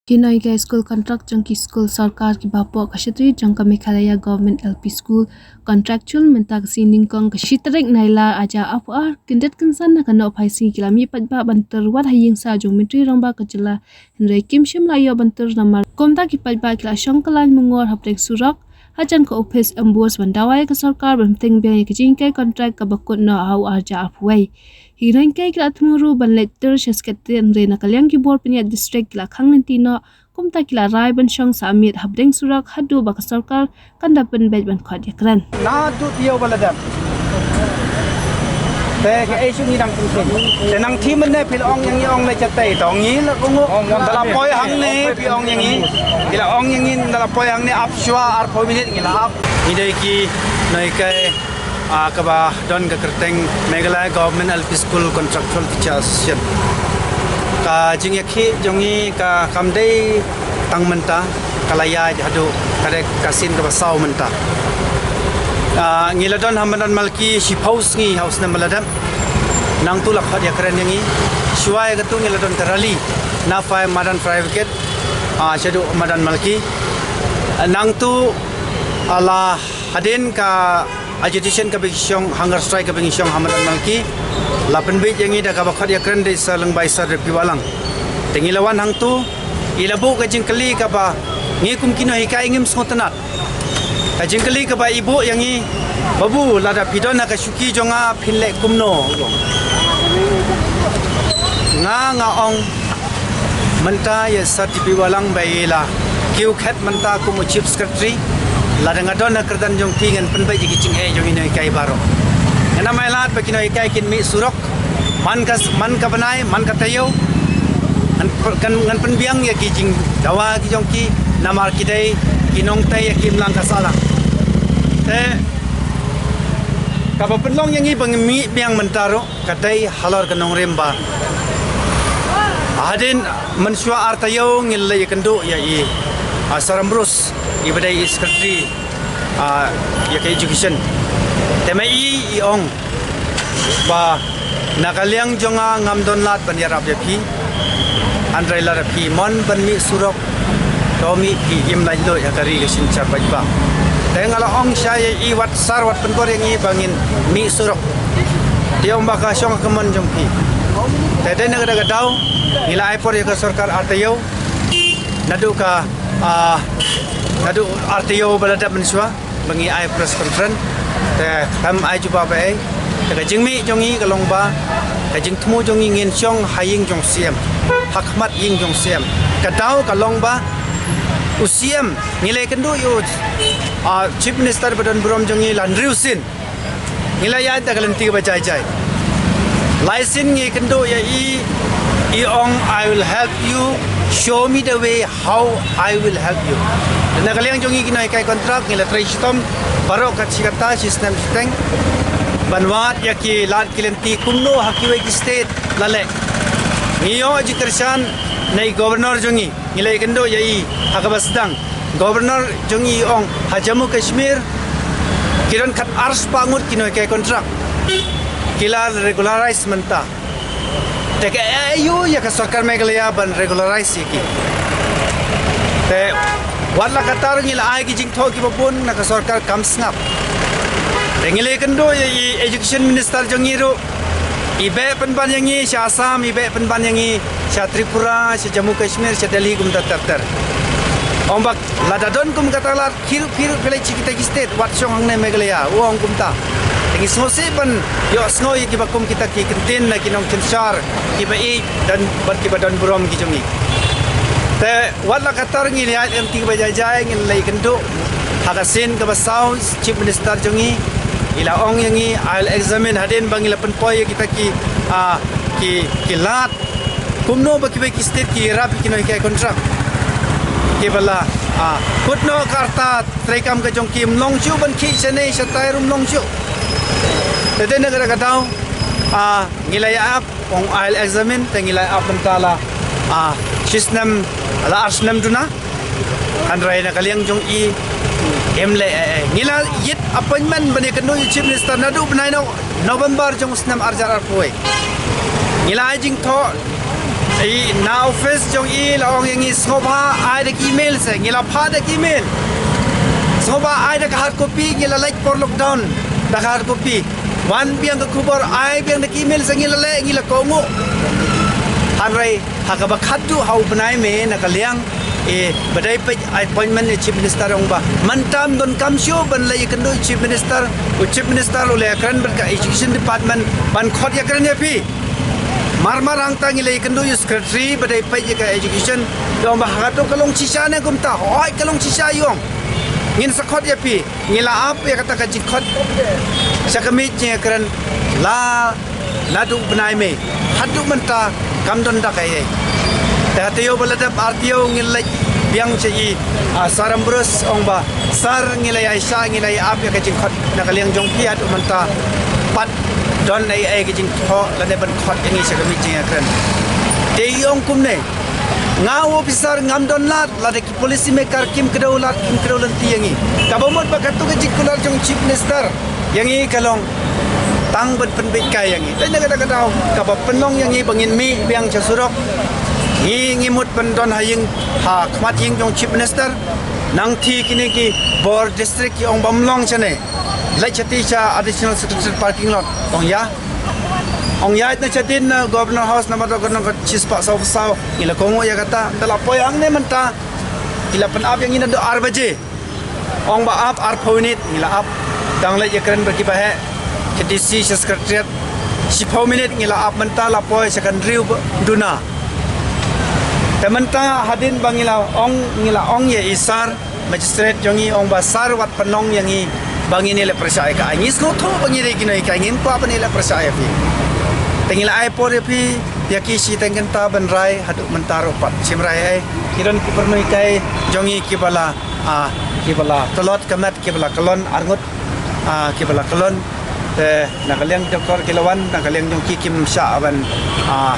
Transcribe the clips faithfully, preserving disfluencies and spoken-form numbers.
Ki nonghikai skul kontrak jong ki skul sorkar kiba hapoh ka shatri jong ka Meghalaya Government L P School Contractual mynta ka sngi nyngkong ka shi tarik Nailar arhajar arphew ar, kyndit kynsan ha ka nongphaisngi ki la mih paidbah ban tur wat ha ïing sah jong Myntri Rangbah ka jylla, hynrei kim shym la ïoh ban tur namar kumta ki paidbah ki la shong kylla mungor hapdeng surok hajan ka ophis MBOSE ban dawa ïa ka sorkar ban bteng biang ïa ka jinghikai kontrak kaba kut noh ha u arhajar arphew wei. Ki nonghikai ki la thmu ruh ban leit tur sha Secretariat, hynrei na ka liang ki bor pynïaid district ki la khang lynti noh, kumta ki la rai ban shong sah miet hapdeng surok haduh ba ka sorkar kan da pynbeit ban khot ïakren. Na dut ïew ba la dep. Te ka ei shu ngi dang pynkhih. Te nang thim mynne phi la ong ïa ngi ong ne chatei. Te ong ngi la kyngoh. Da la poi hangne phi ong ïa ngi. Phi la ong ïa ngi da la poi hangne ap shuwa arphew minit ngi la ap. Ngi dei ki nonghikai, ah, kaba don ka kyrteng Meghalaya Government L P School Contractual Teacher Association. Ka jingïakhih jong ngi ka kam dei tang mynta, ka la ïaid haduh ka dei ka sien kaba saw mynta. Ah, ngi la don ha madan Malki shiphew sngi ha u snem ba la dep. Nangtu la khot ïakren ïa ngi. Shuwa ïa katu ngi la don ka rally na fire madan fire brigade, ah, shaduh madan Malki. Nangtu, ah, la hadien ka agitation kaba ngi shong, hunger strike kaba ngi shong ha madan Malki, la pynbeit ïa ngi da kaba khot ïakren da i Sir Lyngba i Sir W P Wahlang. Te ngi la wan hangtu, i la buh ka jingkylli kaba ngi kum ki nonghikai ngim sngewtynnat. Ka jingkylli kaba i buh ïa ngi, Babu, lada phi don ha ka shuki jong nga phin leh kumno? Nga, nga ong mynta ïa Sir W P Wahlang ba i la kiew khet mynta kum u Chief Secretary. Lada nga don ha kyrdan jong phi ngan pynbeit ïa ki jingeh jong ki nonghikai baroh. Ngan ym ailad ba ki nonghikai kin mih surok man ka, man ka bnai, man ka taïew. Ngan pyn-, ngan, ngan pynbiang ïa ki jingdawa ki jong ki namar ki dei ki nongtei ïa ki imlang ka sahlang. Te kaba pynlong ïa ngi ba ngi mih biang mynta ruh ka dei halor ka nongrim ba hadien mynshuwa ar taïew ngi la ïakynduh ïa i, ah, Sir Ambrose, i ba dei i secretary, ah, ïa ka education. Te ma i, i ong ba na ka liang jong nga ngam don lad ban ïarap ïa phi. Hynrei lada phi mon ban mih surok, to mih phi, im laitluid ha ka ri ka synshar paidbah. Te nga la ong shai ïa i wat sar wat pynbor ïa ngi ba ngin mih surok. Te ong ba ka shong ha ka mon jong phi. Te dei na kata ka daw ngi la ai por ïa ka sorkar ar taïew. Naduh ka, ah, naduh ar taïew ba la dep mynshuwa ba ngi ai press conference. Te kam ai jubab ei. Te ka jingmih jong ngi ka long ba ka jingthmu jong ngi ngin shong ha ïing jong CM, ha khmat ïing jong CM. Ka daw ka long ba u CM, ngi la ïakynduh ïa u, ah, Chief Minister ba don burom jong ngi la hynriew sien. Ngi la ïaid da ka lynti kaba jai jai. Lai sien ngi ïakynduh ïa i, i ong, "I will help you, show me the way how I will help you." Na ka liang jong ngi ki nonghikai kontrak ngi la trei shitom baroh kat shi katta, shi snem shiteng ban wad ïa ki lad ki lynti kumno ha kiwei ki state la leh. Ngi ïoh jingkyrshan na i governor jong ngi, ngi la ïakynduh ïa i ha kaba sdang. Governor jong ngi i ong ha Jammu Kashmir ki don kat arspah ngut ki nonghikai kontrak ki la regularize mynta. Te ka aiu ïa ka sorkar Meghalaya ban regularize ïa ki? Te wat la katta ngi la ai ki jingthoh kiba bun na ka sorkar kam sngap. Te ngi la ïakynduh ïa i education minister jong ngi ruh, i beh pynban ïa ngi sha Assam, i beh pynban ïa ngi sha Tripura, sha Jammu Kashmir, sha Delhi, kumta ter ter. Ong ba lada don kum kata lad, khie ruh khie ruh phi leit sha kita ki state, wat shong hangne Meghalaya, u ong kumta. Te ngi sngewsih ban ïohsngew ïa kiba kum kita ki kyntien na ki nongsynshar kiba ïeit bad kiba don burom ki jong ngi. Te wat la katta ngi la ïaid lynti kaba jai jai, ngi la ïakynduh ha ka sien kaba saw, Chief Minister jong ngi i la ong ïa ngi, "I'll examine," hadien ba ngi la pynpoi ïa kita ki, ah, ki, ki lad kumno ba kiwei ki state ki ïarap ïa ki nonghikai kontrak kiba la, ah, kut noh ka rta treikam ka jong ki, ym long shuh ban khih shane shatai ruh ym long shuh. Te dei na kata ka daw, ah, ngi la ïa ap, ong, "I'll examine," te ngi la ap mynta la, ah, shi snem, la ar snem duna. Hynrei na ka liang jong i, im leh ei ei. Ngi la ïit appointment ban ïakynduh ïa u Chief Minister naduh bnai No-, November jong u snem arhajar arphew wei. Ngi la ai jingthoh I na office jong i la ong ïa ngi sngewbha ai da ki email se, ngi la phah da ki email. Sngewbha ai da ka hard copy, ngi la leit por lockdown da ka hard copy. Wan biang ka khubor, ai biang da ki email se, ngi la leh, ngi la kohnguh. Hynrei ha kaba khatduh ha u bnai May na ka liang, eh, ba dei peit appointment ïa Chief Minister, ong ba mynta ym don kam shuh ban leit ïakynduh Chief Minister. U Chief Minister u la ïakren bad ka Education Department ban khot ïakren ïa phi. Mar mar hangta ngi la ïakynduh ïa u Secretary ba dei peit ïa ka Education, u ong ba hato ka long shisha ne kumta, hooid ka long shisha, u ong. Ngin sa khot ïa phi. Ngi la ap ïa kata ka jingkhot sha ka miet jingïakren la, naduh bnai May haduh mynta kam don da kaei. Te ha taïew ba la dep, ar taïew, ngi leit biang sha i, ah, Sir Ambrose, ong ba, Sir, ngi la ïaishah, ngi la ïa ap ïa ka jingkhot na ka liang jong phi, haduh mynta pat don ei ei ka jingthoh lane ban khot ïa ngi sha ka miet jingïakren. Te i ong kumne, nga u officer ngam don lad, lada ki policy maker kim kdew lad, kim kdew lynti ïa ngi. Kaba mut ba katto ka jingkular jong Chief Minister ïa ngi ka long tang ban pynbeit kai ïa ngi. Te na kata ka daw kaba pynlong ïa ngi ba ngin mih biang sha surok. Ngi, ngi mut ban don ha ïing, ha khmat ïing jong Chief Minister. Nangta kine ki bor district ki ong ba ym long shane. Leit shatei sha Additional Secretariat parking lot. Ong ïa. Ong ïa, ïa na shadien na Governor House namar ka nong ka shispah saw saw. Ngi la kohnguh ïa kata, te la poi hangne mynta. Ki la pynap ïa ngi naduh ar baje. Ong ba ap arphew minit, ngi la ap. Dang leit ïakren bad kiba heh sha D C, sha Secretariat. Shiphew minit ngi la ap, mynta la poi sha ka hynriew ba duna. Te mynta hadien ba ngi la ong, ngi la ong ïa i Sir Magistrate jong ngi, ong ba Sir wat pynlong ïa ngi ba ngin ïaleh pyrshah ïa ka aiñ. Ngi sngewthuh ba ngi dei ki nonghikai, ngim kwah ban ïaleh pyrshah ïa phi. Te ngi la ai por ïa phi, ïa ki shiteng kynta ban rai, haduh mynta ruh pat shim rai ei. Ki don ki pyrnonghikai jong ngi kiba la, ah, kiba la tlot ka met, kiba la kyllon arngut, ah, kiba la kyllon. Te na ka liang jong ki la wan, na ka liang jong ki kim shah ban, ah,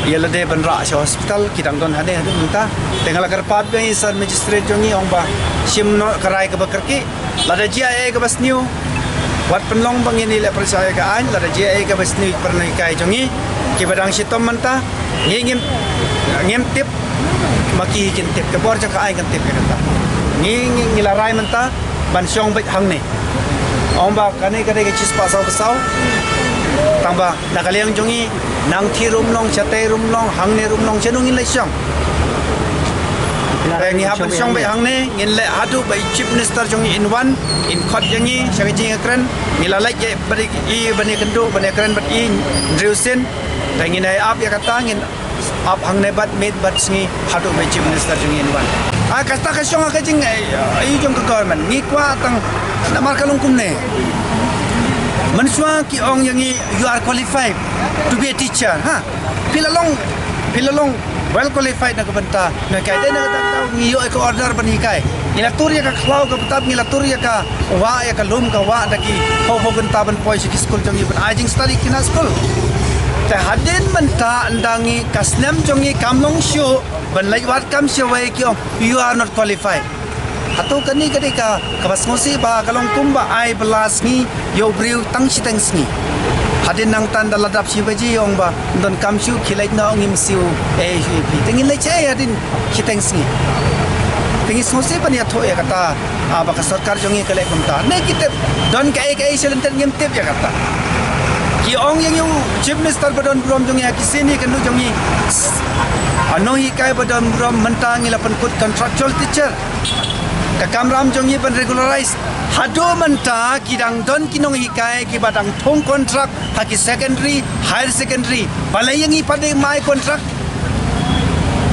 ïa lade ban rah sha hospital, ki dang don hangne haduh mynta. Te nga la kyrpad biang ïa i Sir Magistrate jong ngi, ong ba shim noh ka rai kaba kyrkieh. Lada jia ei ei kaba sniew, wat pynlong ba ngin ïaleh pyrshah ïa ka aiñ. Lada jia ei ei kaba sniew, pyrnonghikai jong ngi kiba dang shitom mynta, ngi ngim, ngim tip, ma ki kin tip, ka bor jong ka aiñ kan tip ïa kata. Ngi, ngi, ngi la rai mynta ban shong beit hangne. Ong ba kane ka dei ka shispah saw phew saw. Tang ba na ka liang jong ngi, nangta ruh ym long, shatei ruh ym long, hangne ruh ym long, shano ngin leit shong? Te ngi hap ban shong beit hangne, ngin leh haduh ba i Chief Minister jong ngi in wan, in khot ïa ngi sha ka jingïakren. Ngi la leit ïa bad i ban ïakynduh, ban ïakren bad i hynriew sien. Te ngin ïa ap ïa kata, ngin ap hangne bad miet bad sngi haduh ba i Chief Minister jong ngi in wan. Ah, kata ka shong ha ka jing, eh, eh, jong ka government. Ngi kwah tang namar ka long kumne. Mynshuwa ki ong ïa ngi, you are qualified to be a teacher, ha? Phi la long, phi la long well qualified na ka bynta nonghikai. Te na kata ka daw ngi ïoh ïa ka order ban hikai. Ngi la tur ïa ka khlaw ka btap, ngi la tur ïa ka wah, ïa ka lum ka wah da ki phew phew kynta ban poi sha ki skul jong ngi ban ai jingstudy ki na skul. Te hadien mynta ynda ngi, ka snem jong ngi kam long shuh ban leit wad kam shawei, ki ong you are not qualified. Hato kane ka dei ka, kaba sngewsih? Ba ka long kumba ai bylla sngi ïa u briew tang shiteng sngi. Hadien nangta ynda la dap shi baje ong ba ym don kam shuh, khie leit noh, ngim siew ei ei shuh ïa phi. Te ngin leit shaei hadien shiteng sngi? Te ngi sngewsih ban ïathuh ïa kata, ah, ba ka sorkar jong ngi ka leh kumta. Ne ki tip, don kaei kaei sha lyndet ngim tip ïa kata. Ki ong ïa ngi u Chief Minister ba don burom jong ngi ha ki sien ïakynduh jong ngi, ah, nonghikai ba don burom, mynta ngi la pynkut contractual teacher. Ka kamram jong ngi ban regularize. Haduh mynta ki dang don ki nonghikai kiba dang thung contract ha ki secondary, higher secondary. Balei ïa ngi pat de ym ai contract?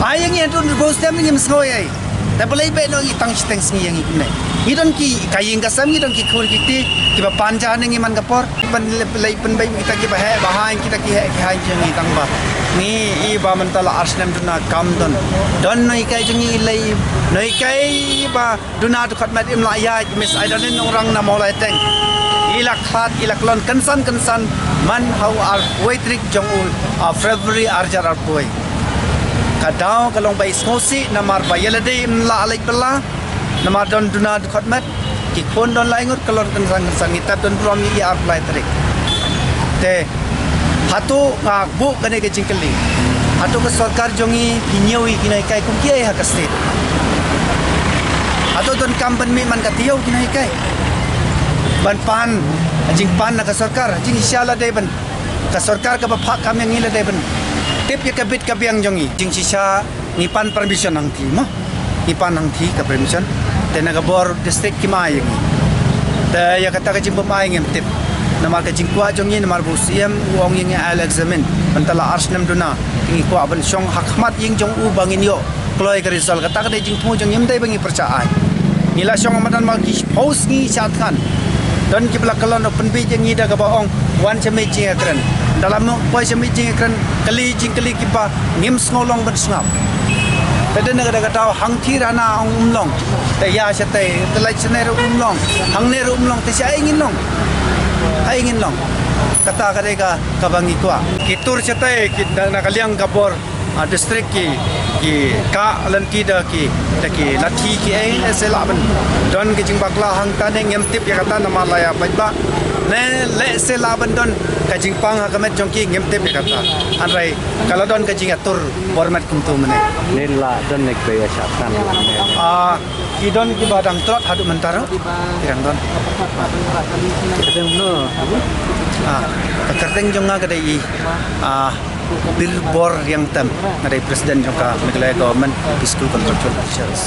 Ai ïa ngi haduh arphew snem, ngim sngew ei ei. Te balei beh noh ïa ngi tang shiteng sngi ïa ngi kumne? Ngi don ki, ka ïing ka sem, ngi don ki khun ki kti kiba pan ja ne, ngi man ka por ban leit, leit pynbeit kita kiba heh ba haiñ, kita ki heh ki haiñ jong ngi, tang ba ngi i ba mynta la ar snem duna kam don. Don nonghikai jong ngi, lei nonghikai ba duna dkhot met im lah ïaid, Miss Aidalin Nongrang na Mawlai Teng. I la khlad, i la kyllon kynsan kynsan man ha u arphew wei tarik jong u, ah, February ar hajar arphew wei. Ka daw ka long ba i sngewsih namar ba ïa lade im lah leit bylla namar don duna dkhot met. Ki khun don lai ngut, kyllon kynsan kynsan, ngi tip don burom ïa i arphew lai tarik. Te hato nga buh kane ka jingkylli. Hato ka sorkar jong ngi phi ñiew ïa ki nonghikai kum kiei ha ka state? Hato donkam ban mih man ka taïew ki nonghikai? Ban pan, jingpan na ka sorkar, jingshisha la dei ban, ka sorkar kaba phah kam ïa ngi la dei ban tip ïa ka bit ka biang jong ngi. Jingshisha ngi pan permission hangtei mo. Ngi pan hangtei ka permission. Te na ka bor district kim ai ïa ngi. Te ïa kata ka jingbym ai ngim tip. Namar ka jingkwah jong ngi, namar ba u C M u ong ïa ngi ai examine. Mynta la ar snem duna. Ngi kwah ban shong ha khmat ïing jong u ba ngin ïoh kloi ka result. Kata ka dei jingthmu jong ngi, ym dei ba ngi pyrshah ai. Ngi la shong ha madan ma ki post ngi sha thngan. Don kiba la kyllon, u pynbiej ïa ngi da kaba ong wan sha mih jingïakren. Da la mih poi sha mih jingïakren, kylli jingkylli kiba ngim sngew long ban sngap. Te dei na ka da ka daw hangtei rana ong um long. Te ïa shatei, te lait shanei ruh um long. Hangne ruh um long, te shaei ngin long? Haei ngin long? Kata ka dei ka, kaba ngi kwah. Ki tur shatei, ki na, na ka liang ka bor, ah, district ki, ki kah lynti da ki, da ki lathi kiei, lehse lah ban don ka jingbakla hangta ne ngim tip ïa kata namar la ïa paidbah. Ne lehse lah ban don ka jingpang ha ka met jong ki ngim tip ïa kata. Hynrei ka la don ka jingïatur bor met kumto mynne. Nin la don ne kbe ïa shah thngan. Ah, ki don kiba dang tlot haduh mynta ruh. Ki dang don. Kyrteng no? Ah, ka kyrteng jong nga ka dei i, ah, Bilbor Riangtem, nga dei president jong ka Meghalaya Government Preschool Contractual Officials.